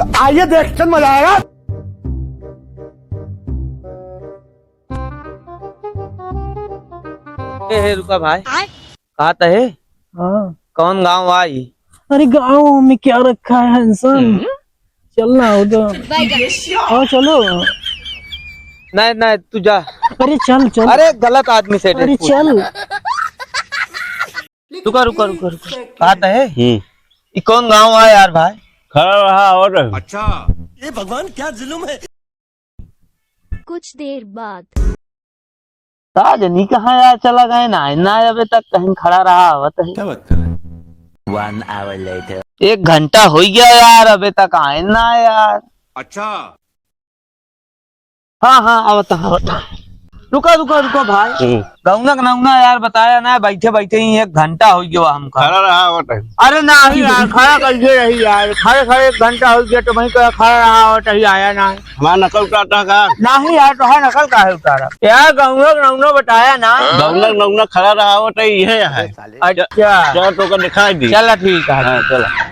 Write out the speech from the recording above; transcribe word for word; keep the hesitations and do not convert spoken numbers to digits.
आइए, देखते मजा आएगा। ए, हे, रुका भाई। आय? कहा त हे? हाँ। कौन गाँव आई? अरे, गाँव में क्या रखा है, हैंडसम? हम्म। चल ना, वो तो। बैगन। हाँ, चलो। नहीं, नहीं, तू जा। अरे, चल, चल। अरे, गलत आदमी से अरे, पूछ। चल। रुका, रुका, रुका, रुका। कहा त हे? हम्म। ई कौन गाँव है यार भाई? खड़ा रहा और अच्छा। ये भगवान, क्या जुल्म है। कुछ देर बाद। का जनी कहाँ यार चला गए ना, ना अबे तक कहीं खड़ा रहा आवत है। क्या बात कर रहे हैं? One hour later। एक घंटा हो गया यार, अबे तक आए ना यार। अच्छा। हाँ, हाँ, आवत है, आवत है। रुका, रुका, रुका भाई। हम्म। गौना के नौना यार बताया ना, बैठे बैठे ही एक घंटा हो गया हमका। खड़ा रहा आवत है। अरे नहीं यार, खड़ा कैसे रही यार, खड़े खड़े एक घंटा हो गया तो वहीं पे खड़ा रहा आवत है, आया ना। हमारा नकल उतारता है का? नहीं यार, तो है नकल काहे उतारा? यार, गौना के नौना बताया ना। गौना के नौना खड़ा रहा आवत है, ये है। अच्छा। चल, तो का दिखाई दी। चला, ठीक है। हाँ, चला।